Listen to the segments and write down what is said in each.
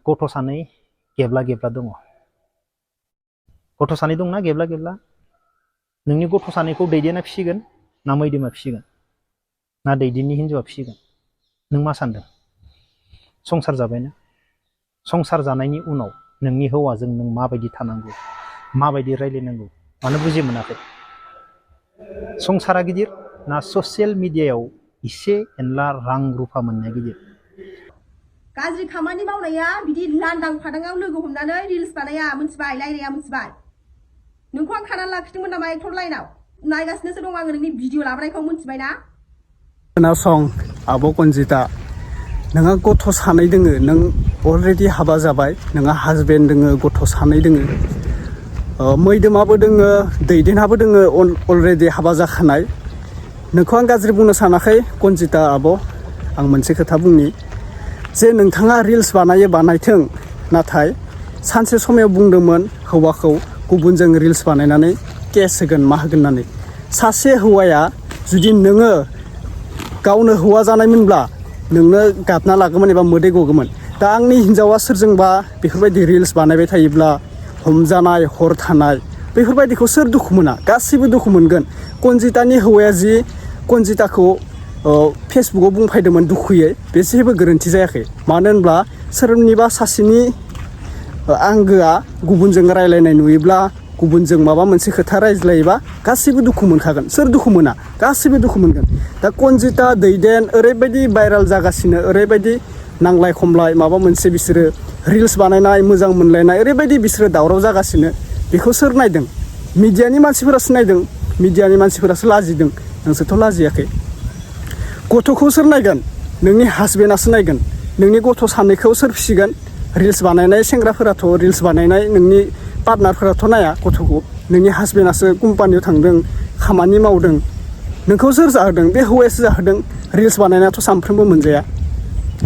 गथ' सानै गेब्ला गेब्ला दङ। गथ' सानै दंना गेब्ला गेब्ला? नोंनि गथ' सानैखौ दैदेना फिसिगोन ना मैदोमा फिसिगोन ना दैदेननि हिन्जावा फिसिगोन? नों मा सानदों? संसार जाबायना? संसार जानायनि उनाव नोंनि हौवाजों नों माबायदि थानांगौ, माबायदि रायलायनांगौ मानो बुजि मोनाखै? संसारा गिदिर ना ससियेल मिडियायाव इसे एनला रां रुफा मोननाया गिदिर? गाज्रि खामानि मावनाया बिदि लांदां फादाङाव लोगो हमनानै रिल्स बानाया, मिथिबाय? रायलाया, मिथिबाय? नोंखौ आं खानानै लाखिदोंमोन नामा एक्टर लाइनाव? नायगासिनोसो दं आङो नोंनि भिडिअ लाबोनायखौ, मिथिबाय ना? खोनासं आब' कनजिता, नोंहा गथ' सानै दोङो, नों अलरेडि हाबा जाबाय, नोंहा हाजबेन्ड दोङो, गथ' सानै दोङो, मैदोमाबो दोङो, दैदेनाबो दोङो, अलरेडि हाबा जाखानाय। नोंखौ आं गाज्रि बुंनो सानाखै कनजिता आब'। आं मोनसे खोथा बुंनि जे नोंथाङा रिल्स बानायो बानायथों, नाथाय सानसे समाव बुंदोंमोन हौवाखौ गुबुनजों रिल्स बानायनानै केस होगोन मा होगोन होननानै। सासे हौवाया जुदि नोङो गावनो हौवा जानायमोनब्ला नोंनो गाबना लागौमोन एबा मोदै गगौमोन। दा आंनि हिन्जावा सोरजोंबा बेफोरबायदि रिल्स बानायबाय थायोब्ला हमजानाय, हर थानाय, बेफोरबायदिखौ सोर दुखु मोना? गासैबो दुखु मोनगोन। कनजितानि हौवाया जि कनजिताखौ फेसबुकआव बुंफायदोंमोन दुखुयै, बे जेबो गोरोन्थि जायाखै। मानो होनब्ला सोरनिबा सासेनि आंगोआ गुबुनजों रायलायनाय नुयोब्ला, गुबुनजों माबा मोनसे खोथा रायज्लायोबा गासैबो दुखु मोनखागोन। सोर दुखु मोना? गासैबो दुखु मोनगोन। दा कनजिता, दैदेन ओरैबायदि भाइरेल जागासिनो, ओरैबायदि नांलाय खमलाय माबा मोनसे बिसोरो रिल्स बानायनाय, मोजां मोनलायनाय, ओरैबायदि बिसोरो दावराव जागासिनो। बेखौ सोर नायदों? मिडियानि मानसिफोरासो नायदों। मिडियानि मानसिफोरासो लाजिदों, नोंसोरथ' लाजियाखै। गथ'खौ सोर नायगोन? नोंनि हासबेन्डआसो नायगोन। नोंनि गथ' सानैखौ सोर फिसिगोन? रिल्स बानायनाय सेंग्राफोराथ', रिल्स बानायनाय नोंनि पार्टनारफोराथ' नाया गथ'खौ। नोंनि हासबेन्डआसो कम्पानियाव थांदों, खामानि मावदों, नोंखौ सोर जाहोदों? बे हौवायासो जाहोदों। रिल्स बानायनायाथ' सानफ्रोमबो मोनजाया,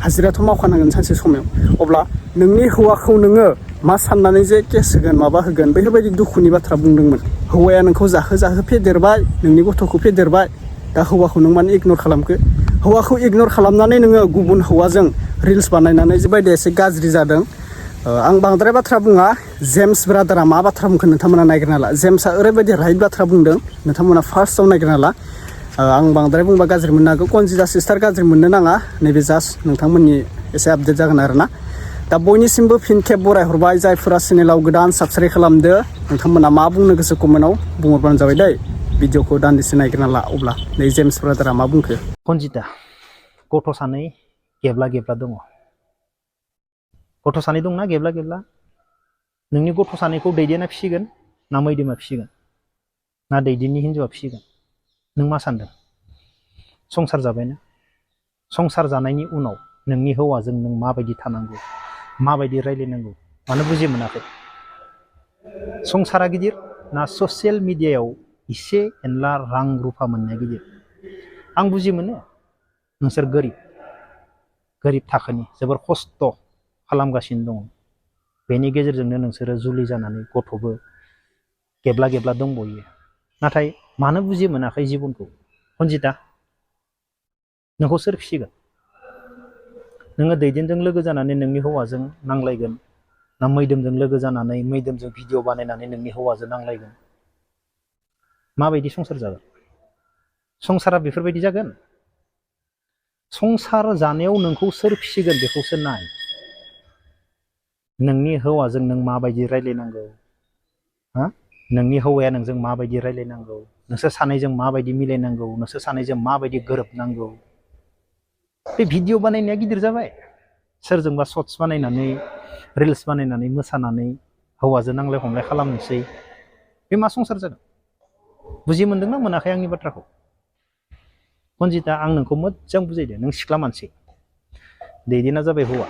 हाजिराथ' मावखानांगोन सानसे समाव। अब्ला नोंनि हौवाखौ नोङो मा साननानै जे केस होगोन, माबा होगोन, बेफोरबायदि दुखुनि बाथ्रा बुंदोंमोन? हौवाया नोंखौ जाहो फेदेरबाय, नोंनि गथ'खौ फेदेरबाय, दा हौवाखौ नों मानो इगनर खालामखो? हौवाखौ इगनर खालामनानै नोङो गुबुन हौवाजों रिल्स बानायनानै जेबायदि एसे गाज्रि जादों। आं बांद्राय बाथ्रा बुङा। जेम्स ब्रादारा मा बाथ्रा बुंखो नोंथांमोना नायगिरना ला। जेम्सआ ओरैबायदि राइट बाथ्रा बुंदों, नोंथांमोना फार्स्टआव नायगिरना ला। आं बांद्राय बुंबा गाज्रि मोननो हागौ। कनजिता सिस्टार गाज्रि मोननो नाङा। नैबे जास्ट नोंथांमोननि एसे आपडेट जागोन आरो ना। दा बयनिसिमबो फिन खेब बरायहरबाय। जायफोरा चेनेलाव गोदान साबस्क्राइब खालामदो, नोंथांमोना मा बुंनो गोसो कमेन्टआव बुंहरबानो जाबाय दै। भिडिअखौ दान्दिसे नायगिरना ला। अब्ला नै जेम्स ब्रादारा मा बुंखो? कनजिता, गथ' सानै गेब्ला गेब्ला दङ। गथ' सानै दंना गेब्ला गेब्ला? नोंनि गथ' सानैखौ दैदेना फिसिगोन ना मैदोमा फिसिगोन ना दैदेननि हिन्जावा फिसिगोन? नों मा सानदों? संसार जाबायना? संसार जानायनि उनाव नोंनि हौवाजों नों माबायदि थानांगौ, माबायदि रायलायनांगौ मानो बुजि मोनाखै? संसारा गिदिर ना ससियेल मिडियायाव इसे एनला रां रुफा मोननाया गिदिर? आं बुजि मोनो नोंसोर गोरिब थाखोनि, जोबोर खस्थ' खालामगासिनो दङ। बेनि गेजेरजोंनो नोंसोरो जुलि जानानै गथ'बो गेब्ला गेब्ला दंबयो। नाथाय मानो बुजि मोनाखै जिबनखौ? कनजिता, नोंखौ सोर फिसिगोन? नोङो दैदेनजों लोगो जानानै नोंनि हौवाजों नांलायगोन ना मैदोमजों लोगो जानानै मैदोमजों भिडिअ बानायनानै नोंनि हौवाजों नांलायगोन? माबायदि संसार जागोन? संसारा बेफोरबायदि जागोन? संसार जानायाव नोंखौ सोर फिसिगोन बेखौसो नाय। नोंनि हौवाजों नों माबायदि रायलायनांगौ, नोंनि हौवाया नोंजों माबायदि रायलायनांगौ, नोंसोर सानैजों माबायदि मिलायनांगौ, नोंसोर सानैजों माबायदि गोरोबनांगौ। बे भिडिअ बानायनाया गिदिर जाबाय। सोरजोंबा शर्ट्स बानायनानै, रिल्स बानायनानै, मोसानानै हौवाजों नांलाय खमलाय खालामनोसै। बे मा संसार जागोन? बुजि मोनदोंना मोनाखै आंनि बाथ्राखौ? कनजिता, आं नोंखौ मोजां बुजायदो। नों सिख्ला मानसि, दैदेना जाबाय हौवा,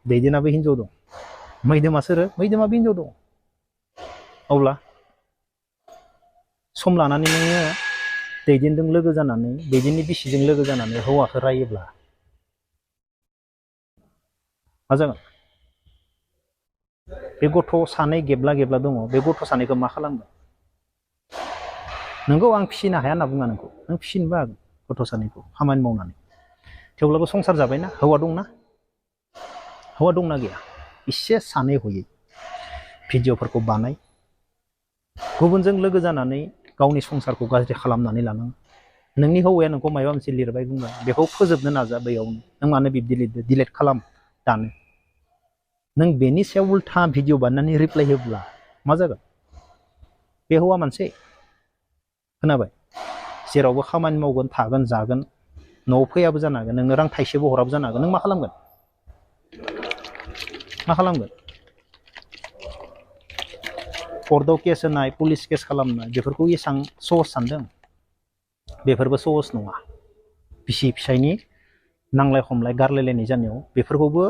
दैदेनाबो हिन्जाव दं, मैदोमा सोरो? मैदोमाबो हिन्जाव दं। अब्ला सम लानानै नोङो दैदेनजों लोगो जानानै, दैदेननि बिसिजों लोगो जानानै हौवाखौ रायोब्ला मा जागोन? बे गथ' सानै गेब्ला गेब्ला दङ, बे गथ' सानैखौ मा खालामगोन? नोंगौ आं फिसिनो हाया होनना बुङा नोंखौ, नों फिसिनोबो हागोन गथ' सानैखौ खामानि मावनानै। थेवब्लाबो संसार जाबायना, हौवा दंना? हौवा दंना गैया? एसे सानै हयै भिडिअफोरखौ बानाय गुबुनजों लोगो जानानै गावनि संसारखौ गाज्रि खालामनानै लानाङा नोंनि हौवाया नोंखौ माबा मोनसे लिरबाय बुंबाय बेखौ फोजोबनो नाजा बैयावनो नों मानो बिब्दि लिरदो डिलिट खालाम दानो नों बेनि सायाव उल्था भिडिअ बानायनानै रिप्लाइ होब्ला मा जागोन बे हौवा मानसि खोनाबाय जेरावबो खामानि मावगोन थागोन जागोन न'आव फैयाबो जानो हागोन नोंनो रां थाइसेबो हराबो जानो हागोन नों मा खालामगोन कर्टआव केस होनाय पुलिस केस खालामनाय बेफोरखौ एसां सहस सानदों बेफोरबो सहस नङा बिसि फिसायनि नांलाय खमलाय गारलायलायनाय जानायाव बेफोरखौबो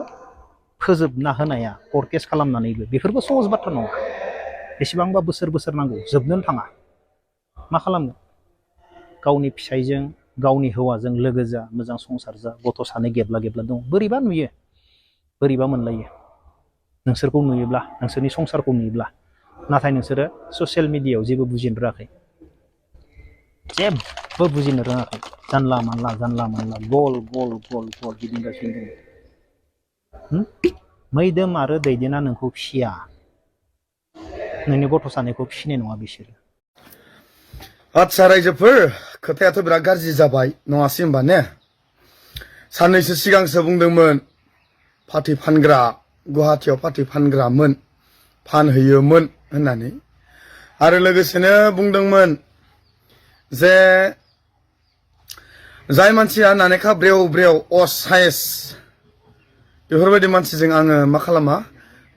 फोजोबना होनाया कर्ट केस खालामनानैबो बेफोरबो सहस बाथ्रा नङा बेसेबांबा बोसोर नांगौ जोबनोनो थाङा मा खालामनो गावनि फिसायजों गावनि हौवाजों लोगो जा मोजां संसार जा गथ' सानै गेबला दं बोरैबा नुयो बोरैबा मोनलायो नोंसोरखौ नुयोब्ला नोंसोरनि संसारखौ नुयोब्ला नाथाय नोंसोरो ससियेल मिडियायाव जेबो बुजिनो रोङाखै जेबो बुजिनो रोङाखै जानला मानला गल गिदिंगासिनो दङ मैदोम आरो दैदेना नोंखौ फिसिया नोंनि गथ' सानैखौ फिसिनाय नङा बिसोरो आच्छा रायजोफोर खोथायाथ' बिराद गाज्रि जाबाय नङासै होमबा ने साननैसो सिगांसो बुंदोंमोन फाथै फानग्रा गुवाहाटीयाव फाथै फानग्रामोन फानहैयोमोन होननानै आरो लोगोसेनो बुंदोंमोन जे जाय मानसिया नानेखा ब्रेव असाइस बेफोरबायदि मानसिजों आङो मा खालामा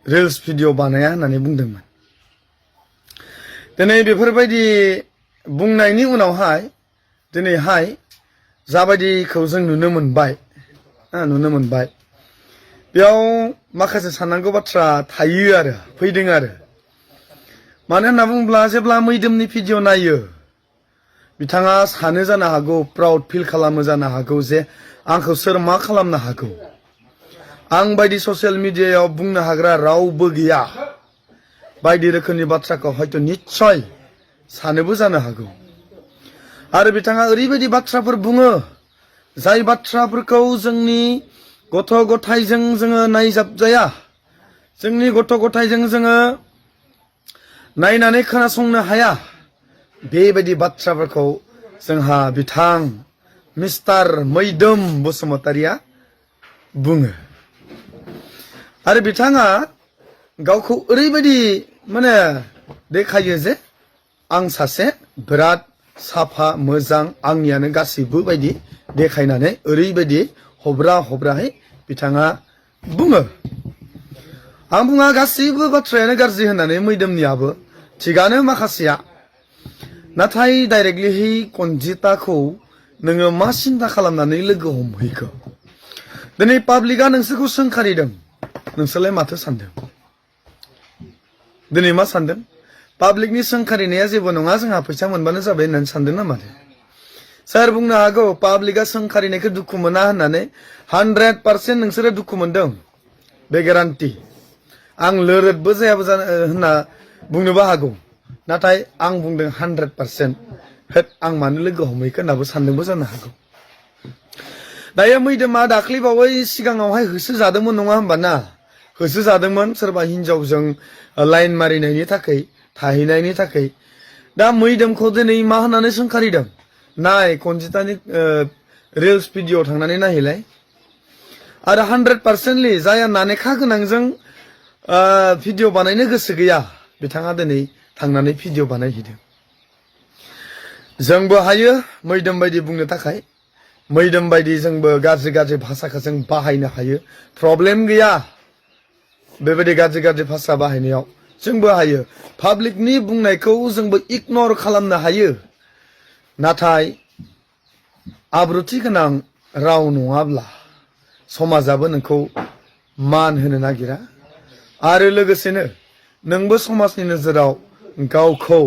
रिल्स भिडिअ बानाया होननानै बुंदोंमोन दिनै बेफोरबायदि बुंनायनि उनावहाय दिनैहाय जाबायदिखौ जों नुनो मोनबाय बेयाव माखासे साननांगौ बाथ्रा थायो आरो फैदों आरो मानो होनना बुङोब्ला जेब्ला मैदोमनि भिडिअ नायो बिथाङा सानो जानो हागौ प्राउड फिल खालामो जानो हागौ जे आंखौ सोर मा खालामनो हागौ आं बायदि ससियेल मिडियायाव बुंनो हाग्रा रावबो गैया बायदि रोखोमनि बाथ्राखौ हयथ' निस्सय सानोबो जानो हागौ आरो बिथाङा ओरैबायदि बाथ्राफोर बुङो जाय बाथ्राफोरखौ जोंनि गथ' गथायजों जोङो नायजाबजाया जोंनि गथ' गथायजों जोङो नायनानै खोनासंनो हाया बेबायदि बाथ्राफोरखौ जोंहा बिथां मिस्टार मैदोम बसुमतारिया बुङो आरो बिथाङा गावखौ ओरैबायदि माने देखायो जे आं सासे बिराद साफा मोजां आंनियानो गासैबो बायदि देखायनानै ओरैबायदि हब्राहै बिथाङा बुङो आं बुङा गासैबो बाथ्रायानो गाज्रि होननानै मैदोमनियाबो थिगानो माखासेया नाथाय डाइरेक्टलिहै कनजिताखौ नोङो मा सिन्था खालामनानै लोगो हमहैखो दिनै पाब्लिकआ नोंसोरखौ सोंखारिदों नोंसोरलाय माथो सानदों दिनै मा सानदों पाब्लिकनि सोंखारिनाया जेबो नङा जोंहा फैसा मोनबानो जाबाय होननानै सानदों ना माथो सोर बुंनो हागौ पाब्लिकआ सोंखारिनायखौ दुखु मोना होननानै 100% नोंसोरो दुखु मोनदों बे गेरान्टि आं लोरदबो जायाबो होनना बुंनोबो हागौ नाथाय आं बुंदों 100% हेट आं मानो लोगो हमहैखो होननाबो सानदोंबो जानो हागौ दायो मैदोमा दाख्लैबावै सिगाङावहाय होसोजादोंमोन नङा होमबा ना होसोजादोंमोन सोरबा हिनजावजों लाइन मारिनायनि थाखाय थाहैनायनि थाखाय दा मैदोमखौ दिनै मा होननानै सोंखारिदों नाय कनजितानि रिल्स भिडिअ थांनानै नायहैलाय आरो 100%ly जाया नानेखा गोनांजों भिडिअ बानायनो गोसो गैया बिथाङा दिनै थांनानै भिडिअ बानायहैदों जोंबो हायो मैदोम बायदि बुंनो थाखाय मैदोम बायदि जोंबो गाज्रि भाषाखौ जों बाहायनो हायो प्रब्लेम गैया बेबायदि गाज्रि भाषा बाहायनायाव जोंबो हायो पाब्लिकनि बुंनायखौ जोंबो इगनर खालामनो हायो नाथाय आब्रुथि गोनां राव नङाब्ला समाजाबो नोंखौ मान होनो नागिरा आरो लोगोसेनो नोंबो समाजनि नोजोराव गावखौ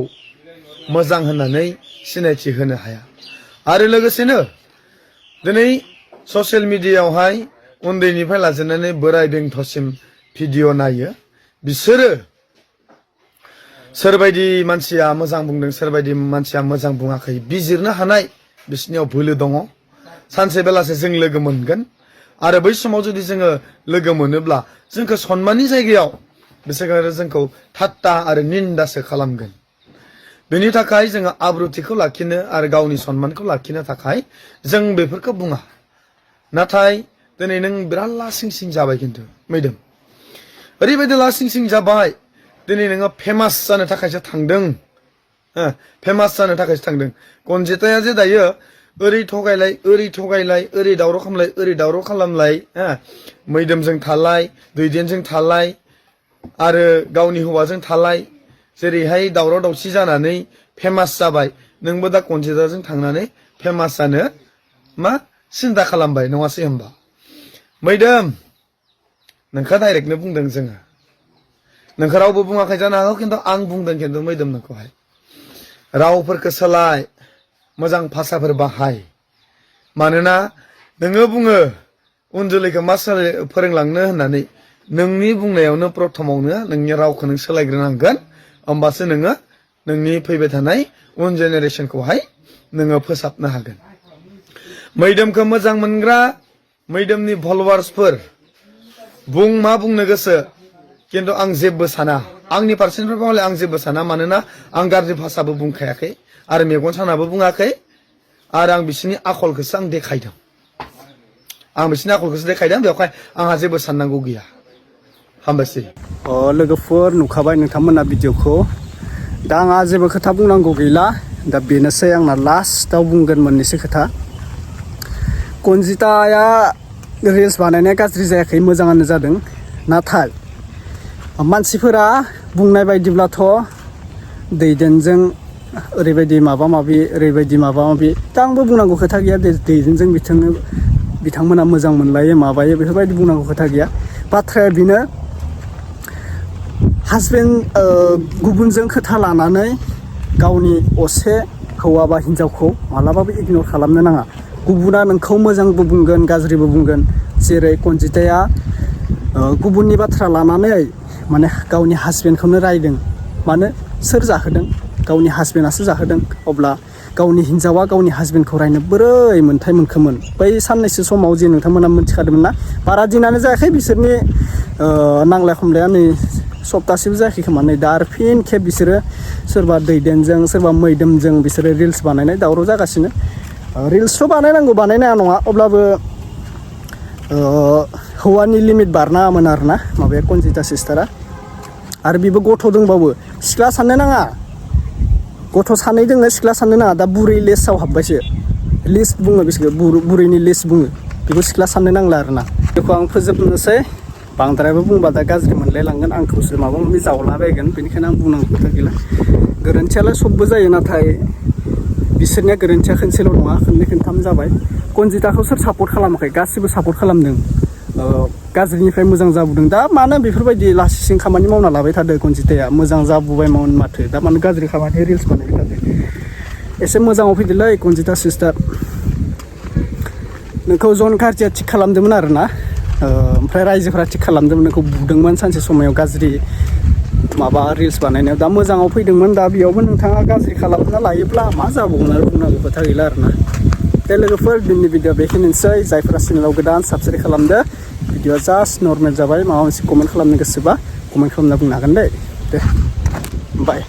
मोजां होननानै सिनायथि होनो हाया आरो लोगोसेनो दिनै ससियेल मिडियायावहाय उन्दैनिफ्राय लाजेननानै बोराय बेंथ'सिम भिडिअ नायो बिसोरो सोरबायदि मानसिया मोजां बुंदों सोरबायदि मानसिया मोजां बुङाखै बिजिरनो हानाय बिसोरनियाव बोलो दङ सानसे बेलासे जों लोगो मोनगोन आरो बै समाव जुदि जोङो लोगो मोनोब्ला जोंखौ सन्माननि जायगायाव बिसोरो जोंखौ ठाट्टा आरो निन्दासो खालामगोन बेनि थाखाय जोङो आब्रुथिखौ लाखिनो आरो गावनि सन्मानखौ लाखिनो थाखाय जों बेफोरखौ बुङा नाथाय दिनै नों बिराद लासिं सिं जाबाय खिन्थु मैदोम ओरैबायदि लासिं सिं जाबाय दिनै नोङो फेमास जानो थाखायसो थांदों फेमास जानो थाखायसो थांदों कनजिताया जे दायो ओरै थगायलाय ओरै दावराव खालामलाय मैदोमजों थालाय दैदेनजों थालाय आरो गावनि हौवाजों थालाय जेरैहाय दावराव दावसि जानानै फेमास जाबाय नोंबो दा कनजिताजों थांनानै फेमास जानो मा सिन्था खालामबाय नङासै होमबा मैदोम नोंखौ डाइरेक्टनो बुंदों जोङो नोंखौ रावबो बुङाखै जानो हागौ खिन्थु आं बुंदों खिन्थु मैदोम नोंखौहाय रावफोरखौ सोलाय मोजां भाषाफोर बाहाय मानोना नोङो बुङो उन जोलैखौ मा फोरोंलांनो होननानै नोंनि बुंनायावनो प्रथमावनो नोंनि रावखौ नों सोलायग्रोनांगोन होमबासो नोङो नोंनि फैबाय थानाय उन जेनेरेसनखौहाय नोङो फोसाबनो हागोन मैदोमखौ मोजां मोनग्रा मैदोमनि फलोवार्सफोर बुं मा बुंनो गोसो खिन्थु आं जेबो साना आंनि फारसेनिफ्राय हले आं जेबो साना मानोना आं गाज्रि भाषाबो बुंखायाखै आरो मेगन सानाबो बुङाखै आरो आं बिसोरनि आखलखौसो आं देखायदों बेवहाय आंहा जेबो साननांगौ गैया हामबायसै लोगोफोर नुखाबाय नोंथांमोना भिडिअखौ दा आंहा जेबो खोथा बुंनांगौ गैला दा बेनोसै आंना लास्टआव बुंगोन मोननैसो खोथा कनजिताया रिल्स बानायनाया गाज्रि जायाखै मोजाङानो जादों नाथाय मानसिफोरा बुंनाय बायदिब्लाथ' दैदेनजों ओरैबायदि माबा माबि दा आंबो बुंनांगौ खोथा गैया दैदेनजों बिथांमोना मोजां मोनलायो माबायो बेफोरबायदि बुंनांगौ खोथा गैया बाथ्राया बेनो हासबेन्ड गुबुनजों खोथा लानानै गावनि असे हौवा बा हिन्जावखौ मालाबाबो इगनर खालामनो नाङा गुबुना नोंखौ मोजांबो बुंगोन गाज्रिबो बुंगोन जेरै कनजिताया गुबुननि बाथ्रा लानानै माने गावनि हासबेन्डखौनो रायदों मानो सोर जाहोदों गावनि हासबेन्डआसो जाहोदों अब्ला गावनि हिन्जावा गावनि हासबेन्डखौ रायनो बोरै मोन्थाय मोनखोमोन बै साननैसो समाव जे नोंथांमोना मोनथिखादोंमोन ना बारा दिनानो जायाखै बिसोरनि नांलाय खमलाया नै सप्तासेबो जायाखै खोमा नै दा आरो फिन खेब बिसोरो सोरबा दैदेनजों सोरबा मैदोमजों बिसोरो रिल्स बानायनाय दावराव जागासिनो रिल्सथ' बानायनांगौ बानायनाङा नङा अब्लाबो हौवानि लिमिट बारनाङामोन आरोना माबाया कनजिता सिस्टारा आरो बेबो गथ' दंबावो सिख्ला साननो नाङा गथ' सानै दोङो सिख्ला साननो नाङा दा बुरै लिस्टआव हाबबायसो लिस्ट बुङो बिसोरखौ बुरैनि लिस्ट बुङो बेखौ सिख्ला साननो नांला आरोना बेखौ आं फोजोबनोसै बांद्रायबो बुंबा दा गाज्रि मोनलायलांगोन आंखौसो माबा माबि जावलाबायगोन बेनिखायनो आं बुंनांगौ खोथा गैला गोरोन्थियालाय सबबो जायो नाथाय बिसोरनिया गोरोन्थिया खनसेल' नङा खननै खनथाम जाबाय कनजिताखौ सोर सापर्ट खालामाखै गासिबो सापर्ट खालामदों गाज्रिनिफ्राय मोजां जाबोदों दा मानो बेफोरबायदि लासिं खामानि मावना लाबाय थादों कनजिताया मोजां जाबोबायमोन माथो दा मानो गाज्रि खामानि रिल्स बानायबाय थादों एसे मोजाङाव फैदोलै कनजिता सिस्टार नोंखौ जन गार्जिया थिग खालामदोंमोन आरोना ओमफ्राय रायजोफोरा थिग खालामदोंमोन नोंखौ बुदोंमोन सानसे समायाव गाज्रि माबा रिल्स बानायनायाव दा मोजाङाव फैदोंमोन दा बेयावबो नोंथाङा गाज्रि खालामना लायोब्ला मा जाबावगोन आरो बुंनांगौ खोथा गैला आरोना दे लोगोफोर दिनैनि भिडिअ बेखिनिसै जायफोरा चेनेलाव गोदान साबस्क्राइब खालामदो भिडिअआ जास्ट नर्मेल जाबाय माबा मोनसे कमेन्ट खालामनो गोसोबा कमेन्ट खालामना बुंनो हागोन दे बाय